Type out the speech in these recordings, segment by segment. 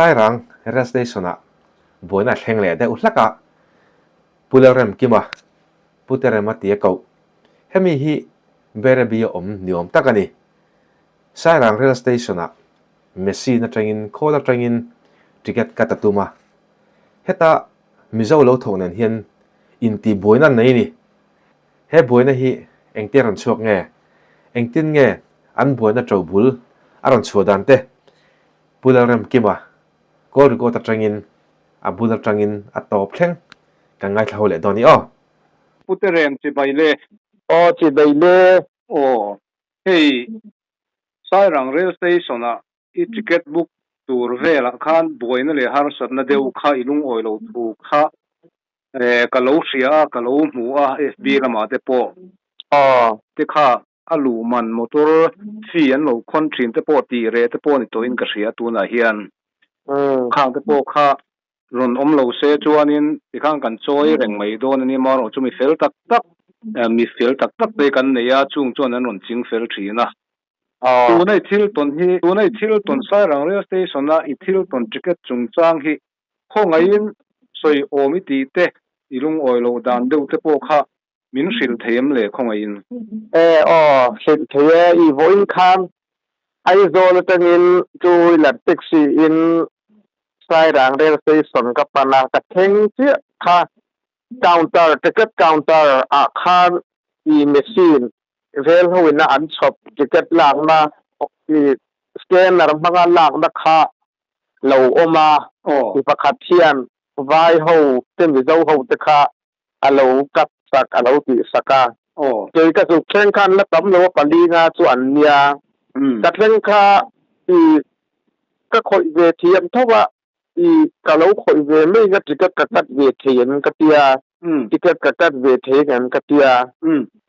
Sairang Rail Station-ah buaina a thleng leh deuh hlak a, Pu Lalremkima, Pu Terema tia koh. Hemi hi Bairabi a awm ni awm tak a ni. Sairang Rail Station-ah machine atangin khawl atangin ticket cut a tum a. Heta Mizo lo thawk nen hian intihbuaina an nei a ni. He buaina hi engtia rawn chhuak nge? Engtin nge an buaina ṭo bul a rawn chhuah dan te? Pu Lalremkima call record aṭangin a bul aṭangin a tawp thleng kan ngaithla ho leh dawn i aw. Pu Terem chibai le. Aw chibai le. Aw hei Sairang Rail Station ah i ticket book tur velah khan buaina leh harsatna deuh kha i lungawi lo thu kha ka lo hria a, ka lo hmu a FB lamah te pawh. Aw. Te kha a luh man motor fee an lo khawn thin te pawh tih reh te pawh ni tawhin ka hria tunah hian. Khang te pawh kha rawn awm lo se chuanin tikhan kan chawi reng mai dawn a ni marawh chu mi fel tak tak mi fel tak tak te kan nei a chung chuan an rawn ching fel thin a. Tuna i thil tawn hi tuna i thil tawn Sairang Rail Station a i thil tawn ticket chungchang hi khawngaihin sawi awm i tih te i lungawi loh dan deuh te pawh kha Min hrilh thei em le khawngaihin? E aw, hrilh thei e, i vawiin khan Aizawl atangin two wheeler taxi in Sairang rail station ka pan a, ka thleng chiah kha counter, ticket counter ah khan i machine rel ho ina an chhawp ticket lakna i scanner hmanga lakna kha lo awm a, mi pakhat hian vai ho te Mizo ho te kha a lo cut sak, a lo tih sak a. Kei ka zuk thleng khan la tam lo a pali nga chu an nia. Ka thleng kha i ka khawih ve thiam tho a, i ka lo khawih ve mai nga ticket ka cut ve thei em ka tia, ticket ka cut ve thei em ka tia.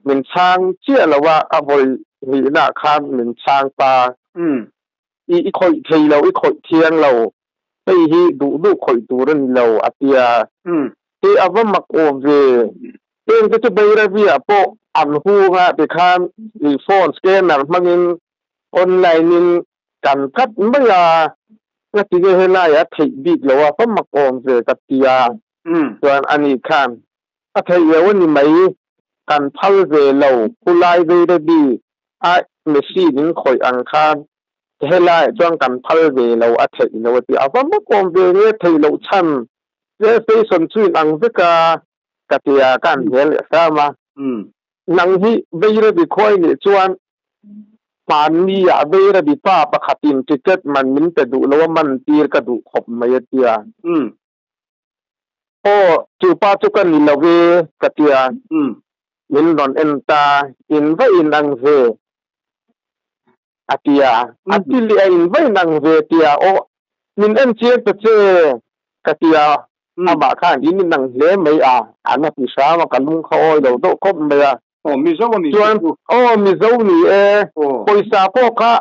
Min chhang chiah lo a, a vawi hnihna khan min chhang ta. I i khawih thei lo, i khawih thiang lo, hei hi duh duh khawih tur a ni lo, a tia. Hei a va mak awm ve. Heng te chu Bairavi-ah pawh an hung a, tikhan i phone scanner hmangin online-in kan cut mai a, ngatinge helaiah a theih bik lo a, va mak awm ve ka tia. Chuan ani khan a theih lo a ni mai, kan phal ve lo, khulai Bairavi a machine in khawih ang khan helaiah chuan kan phal ve lo a theih lo a ti a, va makawm ve nge theih loh chhan rail station chu in ang vek a ka ti a, ka han hel leh hram a, nang hi Bairabi khuai nih chuan hmanni ah Bairabi pa pakhatin ticket man min pe duh lo a man tir ka duh khawp mai a ti a. Aw, chu pa chu ka ni lo e, ka ti a. Min rawn en ta, in va in ang ve, a ti a. A ti leh a, in va in ang ve, ti a. Aw, min en chiang ta che, ka ti a. Amah khan in in ang hle mai a, an a ti hram a, ka lung kha awi lo deuh khawp mai a. Aw, Mizo a ni Chuan, aw, Mizo ni e, pawisa pawh kha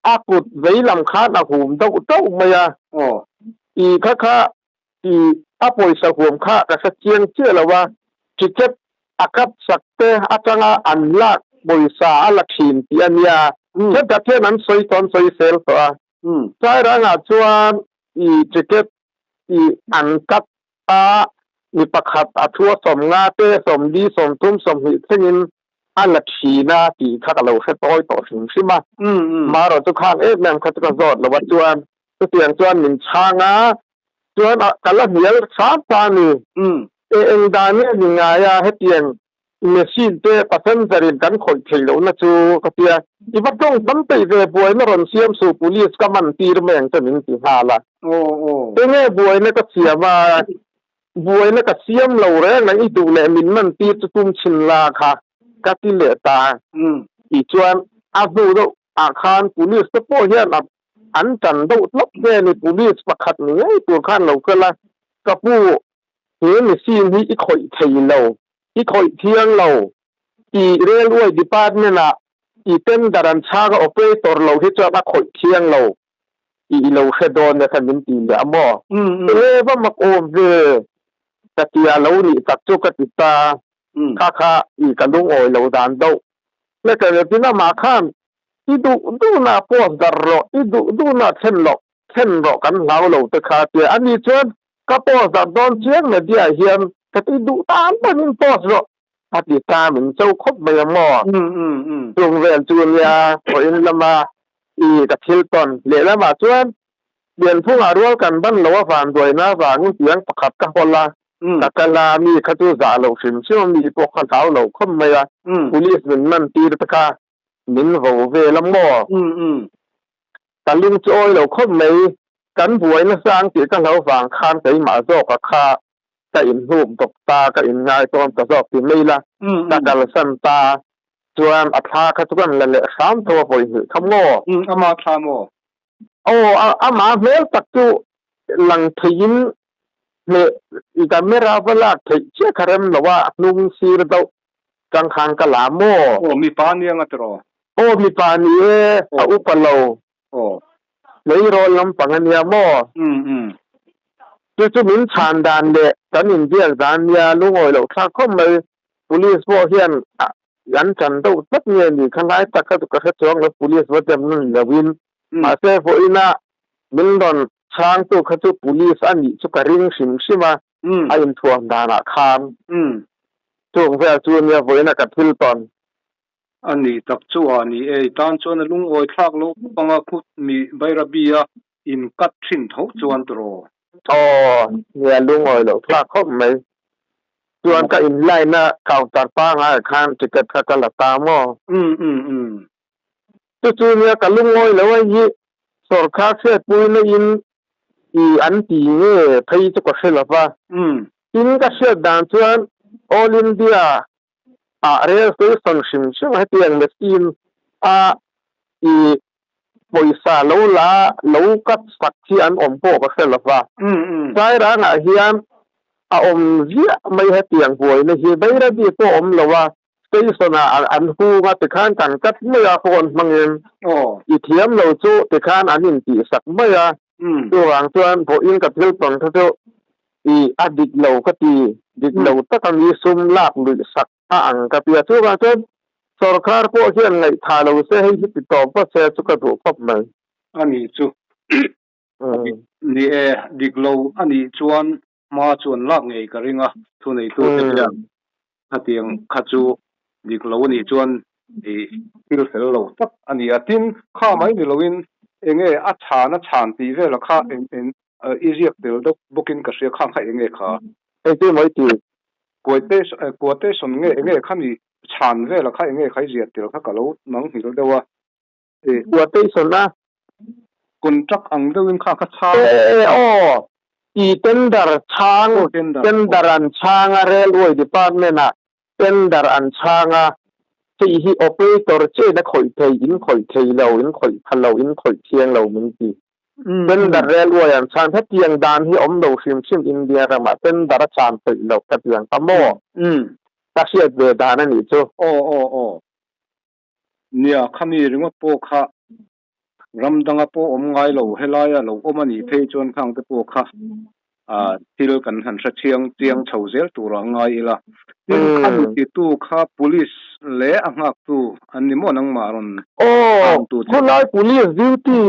a kut vei lam khan a hum deuh teuh mai a. I kha kha i a pawisa huam kha ka hre chiang chiah lo a, ticket a cut sak te atanga an lak pawisa a la thin tih a nia, thenkhat hian an sawi tawh an sawi sel tawh a, Sairangah chuan i ticket i an cut a, mi pakhat a thu a 50 te, 40, 30, 20 thlengin a la thin a tih kha ka lo hre tawi tawh hrim hrim a, marawh chu khang em em kha chu ka zawt lo a chuan Chutiang chuan min chhang a, chuan a ka la hnial hram ta a ni. E eng dan nge ni ngai a, hetiang machine te passenger in kan khawih theih lohna chu ka tia, i va tawng tam peih ve buaina rawn siam suh police ka man tir mai ang che min ti nghal a. Enge buaina ka siam a, buaina ka siam lo reng reng i duh leh min man tir chu tum chhin la kha ka ti leh ta. Tichuan a hnu deuh ah khan police te pawh hian a An tan deuh tlawp nge ni police pakhat ni ngei tur khan lo kal a, ka pu he machine hi i khawih thei lo, i khawih thiang lo, i railway department ah i tender an chhang a operator lo hi chuan a khawih thiang lo tih i lo hre dawn nia kha min ti leh a maw? Enge va mak awm ve ka ti a lo nih tak chu ka ti ta, kha kha i ka lungawi lo dan deuh. Letter tin amah khan I duh duhna post darh rawh, i duh duhna thlen loh, Thlen rawh kan hlau lo te kha tia a ni chuan ka post darh dawn chiang media hian ka ti duh tan tanin post rawh a ti ta min cho khawp mai ang maw? Chung vel chu nia vawiin lama i ka thil tawn lehlamah chuan Lianphungah rual kan ban lo a vanduaina avangin tiang pakhat ka hawl a, ka kal a, mi kha chu zah loh hrim hrim a mi pawh kha hlau lo khawp mai a, police min man tir te kha min vo vel a maw? Ka lung chu awi lo khawp mai, kan buai nasa ang tih ka hlo vang khan keimah zawka kha ka inhnuk dawk ta, ka inngai tawn ta zawk ti mai la, ka kalsan ta chuan a thla kha chu kan la leh hram tho a vawi hnih kha maw? Ama thla maw? Aw, ama hmel tak chu lang theiin hleh i camera va lak theih chiah kha rem lo a, hnung sir deuh Chang khan ka la maw? Aw mipa nia nga tiraw? Aw mipa ni e, a upa lo. Aw. Tleirawl lampang a nia maw? Um um. Chu chu min chhan dan leh kan inbiak dan nia lungawi loh thlak khawp mai. Police pawh hian an chan deuh tlat nge ni kha lai tak kha chu ka hre chuang lo police va dem na ni loin. Mahse vawiina min rawn chhangtu kha chu police a nih chu ka ring hrim hrim a. A inthuam danah khan chung vel chu nia vawiina ka thil tawn. A nih tak chu a ni e, i tan chuan a lungawi thlak lo khawp anga khut mi Bairabi a in cut thin tho chuan tiraw? Aw, nia lungawi loh thlak khawp mai. Chuan ka in line a counter pangai khan ticket kha ka la ta maw? Chu chu nia ka lungawi lo a hi sawrkar hriatpuina in i an ti nge phei chu ka hre lo va. Tin ka hriat dan chuan All India ah rail station hrim hrim hetiang machine a i pawisa lo la lo cut sak hi an awm pawh ka hre lo va. Sairangah hian a awm ziah mai hetiang buaina hi Bairabi pawh awm lo a Station ah an hung a tikhan kan cut mai a phone hmangin i thiam lo chu tikhan an intih sak mai a, chuvang chuan vawiin ka thil tawn kha chu i a dik lo ka ti, dik lo taka mi sum lak luih sak a ang ka ti a, chuvang chuan sawrkar pawh hian ngaihthah lo se hei hi ti tawp vat se chu ka duh khawp mai. A nih chu. Ni e, dik lo a nih chuan hma chuan lak ngei ka ring a, thuneitute hian Khatiang kha chu dik lo a nih chuan i thil fel lo tak a ni a. Tin, kha mai ni loin enge a chhan a chhan tih vela kha eng eng i ziak tel deuh bawkin ka hria khang kha enge kha? Engtin maw i ti? Quotation nge enge kha ni chhan vela kha enge kha i ziah tel kha ka lo manghilh deuh a. Quotation a. Contract ang deuhin kha kha chhang. E aw, i tender chhang, tender an chhang a, Railway Department ah tender an chhang a, hei hi operator chen a khawih thei, in khawih thei lo, in khawih pha lo, in khawih thiang lo min ti. Tender Railway an chhang, hetiang dan hi awm lo hrim hrim India ramah tender a chhan theih loh ka ti ang ta maw? Ka hriat ve dan a nih chu. Aw aw aw. Nia, khami ringawt pawh kha ram danga pawh awm ngai lo, helaia lo awm a nih phei chuan khang te pawh kha thil kan han hre chiang chiang chho zel turah ngai ila. Tin, khami titu kha police leh a nghaktu an ni maw nangmah rawn Aw, khulai police duty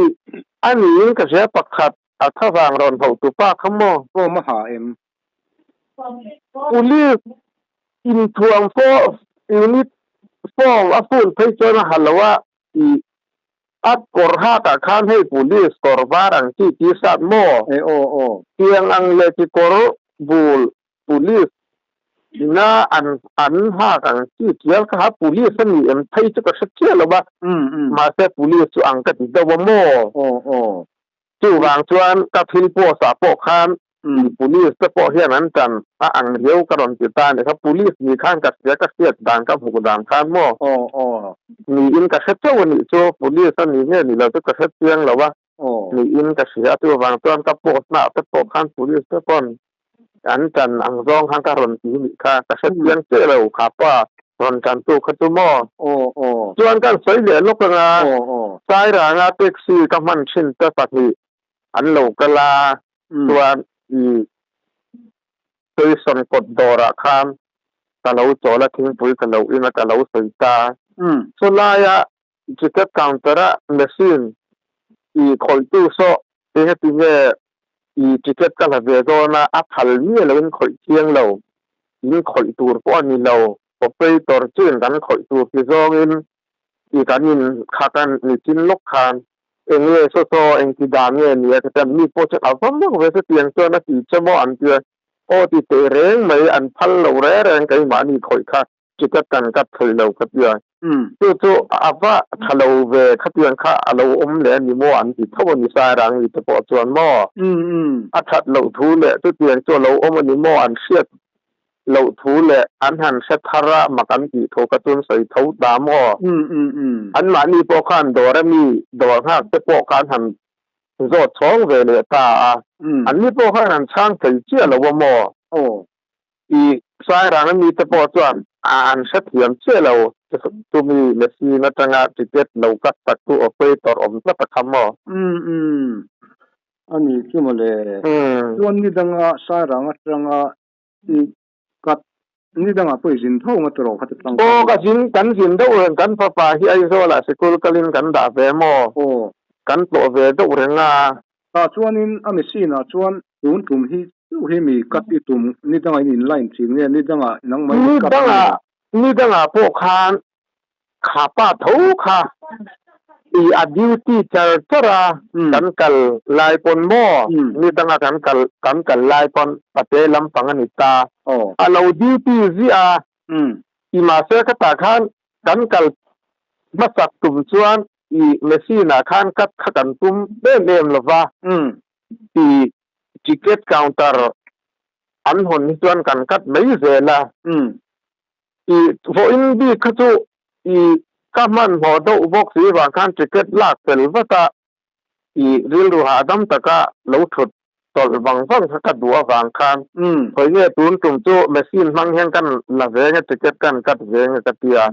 a niin ka hria pakhat a thlavang rawn hauhtu pa kha maw? Aw, maha em? Police inthuam force unit form a fun phei chuan a ha lo a tih a kawr hakah khan hei police kawr var ang chi t-shirt maw? E aw aw. Tiang ang leh kekawr bul police ina an an hak ang chi tial kha ha police a ni em phei chu ka hre chiah lo a mahse police chu ang ka ti deuh a maw? Aw aw. Chuvang chuan ka thil post ah pawh khan Police te pawh hian an tan a ang riau ka rawn ti ta a nih kha. Police ni khan ka hria, ka hriat dan, ka hmuh dan khan maw niin ka hre chauh a nih chu. Police a ni nge ni lo chu ka hre chiang lo a, niin ka hria. Chuvang chuan ka post naah te pawh khan police te pawn an tan ang zawng khan ka rawn ti nih kha. Ka hre chiang chiah lo kha pa rawn tantu kha chu maw. Chuan kan sawi leh lawk anga Sairanga taxi ka hman thin te pahnih an lo kal a. Chuan i station kawt dawrah khan ka lo chawl a, thingpui ka lo in a, ka lo sawi ta. Chulaia ticket counter-a machine i khawihtu saw Engati nge i ticket ka la ve dawn a, a phal miah loin khawih thiang lo, in khawih tur pawh a ni lo, operator chuin kan khawih tur ti zawngin i kan in kha kan ni chin lawk khan eng nge saw saw engti dan nge ni a ka ti a, mi pawh chuan a va mak ve chutiang chuan a ti che maw an ti a, aw ti teh reng mai an phal lo reng reng keimahni khawih kha ticket kan cut thei lo ka ti a, chu chu a va tha lo ve khatiang kha a lo awm leh a ni maw an ti tho a ni Sairang mi te pawh chuan maw a that loh thu leh chutiang chu a lo awm a ni maw an hriat loh thu leh an han hre thar a mak an tih thu kha chuan sawi tho ta maw anmahni pawh khan dawr a mi dawr nghak te pawh kha an han zawt chhawng ve leh ta a anni pawh khan an chhang thei chiah lo a maw. I Sairang a mite pawh chuan an hrethiam chiah lo chumi machine atanga ticket lo cut tak tu operator awm tlat a kha maw? Umm umm a nih chu mawle. Chuan ni danga Sairang atanga i cut ni dangah pawh i zin tho ang a tiraw kha ti tlang khan. Aw ka zin kan zin deuh reng kan fapa hi Aizawlah sikul kalin kan dah ve maw? Aw. Kan tlawh ve deuh reng a. Tah chuanin a machine ah chuan tun tum hi chu hi mi cut i tum ni dangah in in line thin nge ni dangah nangmah in cut nge? Ni dangah pawh khan kha pa tho kha i a duty char char a kan kal lai pawn maw ni danga kan kal kan kal lai pawn pate lampang a ni ta a lo duty ziah a i mahse khatah khan kan kal hmasak tum chuan I machine ah khan cut kha kan tum em em lo va, i ticket counter an hawn hi chuan kan cut mai zel a. I vawiin bik kha chu i ka hmanhmawh deuh bawk si vang khan ticket lak fel vat a, i rilru hahdam taka lo thut tawlh vang vang kha ka duh avang khan khawi nge tun tum chu machine hmang hian kan la ve nge ticket kan cut ve nge ka ti a.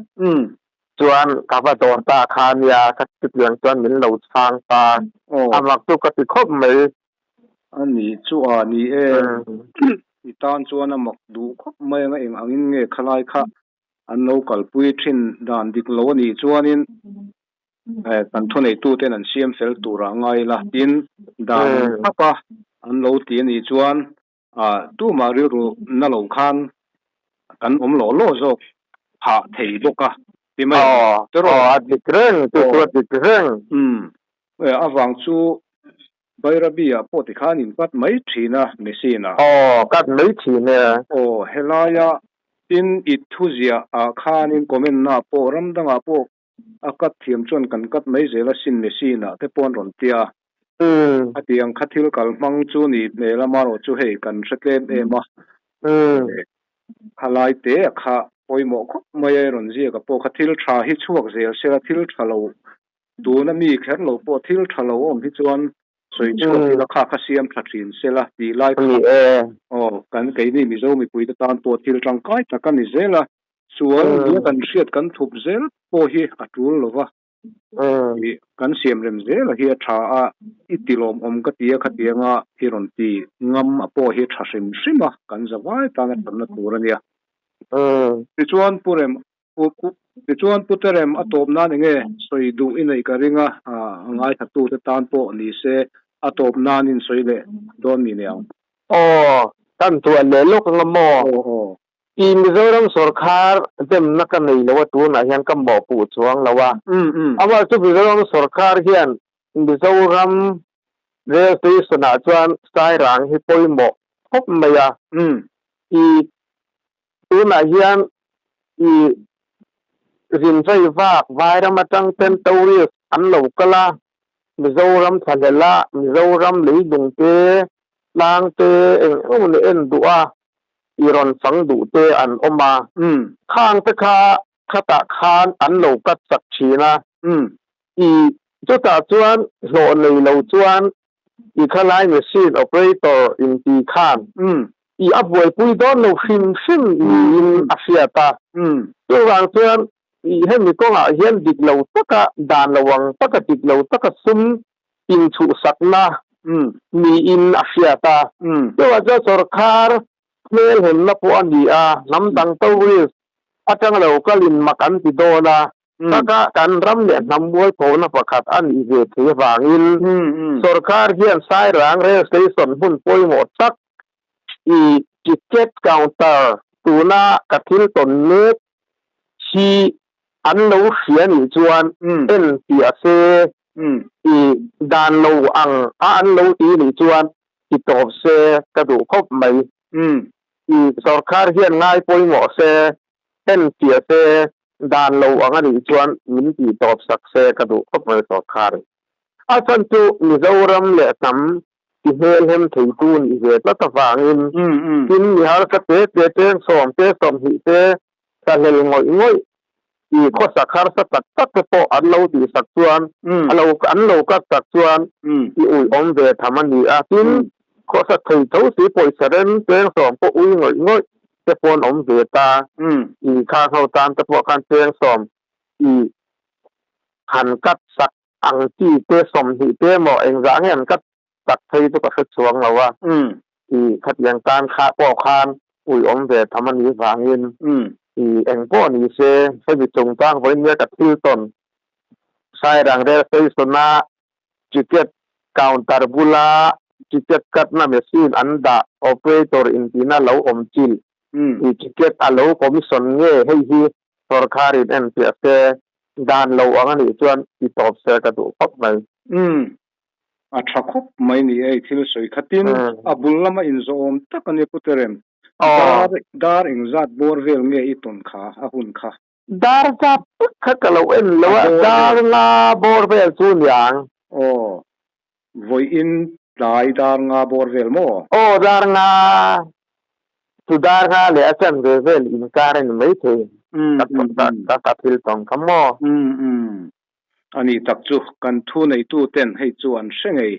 Chuan ka va dawr ta kha nia ka chutiang chuan min lo chhang ta a mak chu ka ti khawp mai. A nih chu a ni e, i tan chuan a mak duh khawp mai anga eng angin nge khalai kha an lo kalpui thin dan dik lo a nih chuanin kan thuneituten an siam fel turah ngai ila tin dan thlap a an lo ti a nih chuan tumah rilru na lo khan kan awm lawh lawh zawk phah thei bawk a ti mai ang tiraw? Aw a dik reng chu chu a dik reng. Umm avang chu Bairabi ah pawh tikhan in cut mai thin a machine ah. Aw cut mai thin e. Aw helaia tin i thuziah ah khanin comment na pawh ram dangah pawh A cut thiam chuan kan cut mai zel a sin machine ah te pawh an rawn tia. A ti ang kha thil kal hmang chu ni hmel a marawh chu hei kan hre tlem em a. Khalai te a kha pawimawh khawp mai a i rawn ziak a pawh kha thil tha hi chhuak zel sela thil tha lo tuna mi kher lo pawh thil tha lo a awm hi chuan sawi chhuak ila kha kha siam tha thin sela tih lai kha aw kan keini Mizo mipui te tan pawh thil tangkai tak a ni zel a. Sual nia kan hriat kan thup zel pawh hi a tul lo va, ih kan siam rem zel a hi a tha a, i ti lawmawm ka ti a khatianga i rawn ti ngam a pawh hi tha hrim hrim a, kan za vai tan a thatna tur a nia. Tichuan Pu Rem, tichuan Pu Terem a tawp nan enge sawi duh i neih ka ring a, a ngaithlatute tan pawh ni se a tawp nan in sawi leh dawn mi niang. Aw, kan tuah leh lawk anga maw? Aw aw. I Mizoram sawrkhar demna ka nei lo a tunah hian ka mawhpuh chuang lo a. Amah chu Mizoram sawrkhar hian Mizoram Rail Station ah chuan Sairang hi pawimawh khawp mai a. I tunah hian i zinvei vak vairam atang ten tourist an lo kal a, Mizoram thlahlel a, Mizoram leilung te, tlang te eng emaw ni en duh a. I rawn fang duh te an awm a, khang te kha khatah khan an lo cut chak thin a, i chutah chuan hlawh nei lo chuan i khalai machine operator inti khan i a buaipui dawn lo hrim hrim niin a hriat a, chuvang chuan i hemi kawngah hian dik lo taka dan lo ang taka dik lo taka sum inchhuhsakna niin a hriat a. Chuvah chuan sawrkhar hmelhemna pawh a ni a, hnam dang tourist atanga lo kalin mak an ti dawn a. Taka kan ram leh hnam mualphona pakhat a nih ve thei avangin sorkar hian Sairang Rail Station hmun pawimawh tak i ticket counter tuna ka thil tawn mek hi an lo hria nih chuan en piah se i dan lo ang a an lo ti nih chuan ti tawp se ka duh khawp mai. I sorkar hian ngai pawimawh se en piah se dan lo ang a nih chuan min tih tawp sak se ka duh khawp mai sorkar. A chhan chu Mizoram leh hnam ti hmelhem theitu nih ve tlat avangin tin mi harsa te te cheng sawm te 20 te thlahlel ngawih ngawih i khawsak harsa tak tak te pawh an lo tih sak chuan a lo an lo kat sak chuan i ui awm ve tham a ni a. Tin khawsak thei tho si pawisa rem cheng 10 pawh ui ngawih ngawih te pawh an awm ve ta. I khang ho tan te pawh khan cheng 10 i han kat sak ang chi te 20 te emaw engzah nge an kat sak phei chu ka hre chuang lo a. I khatiang tan kha pawh khan ui awm ve tham a nih vangin i eng pawh ni se hemi chungchang vawiin nia ka thil tawn Sairang Rail Station a ticket counter bula ticket cutna machine an dah operator intihna lo awm chilh i ticket a lo commission nge hei hi sorkarin en piah se dan lo ang a nih chuan ti tawp se ka duh khawp mai. A tha khawp mai ni ei thil sawi khatin a bul lama inzawhawm tak a ni Pu Terem. Dar dar engzat bawr vel nge i tawn kha a hun kha? Dar zat tak kha ka lo en lo a, dar nga bawr vel chu niang. Aw, vawiin tlai dar nga bawr vel maw? Aw, dar nga chu dar nga leh a chanve vel inkar a ni maithei. Ka ka thil tawng kha maw? A ni tak chu kan thu neitu ten hei chu an hre ngei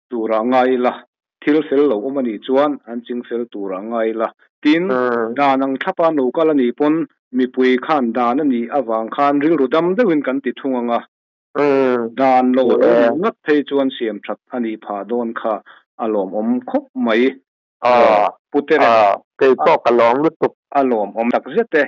turah ngai ila, thil fel lo awm a nih chuan an ching fel turah ngai ila. Tin, dan ang thlapa an lo kal a nih pawn mipui khan dan a nih avang khan rilru dam deuhin kan ti thung ang a. Dan lo a lo nih ngat phei chuan siam that a nih phah dawn kha a lawmawm khawp mai. Pu Terem. Kei pawh ka lawm lutuk. A lawmawm takzet e.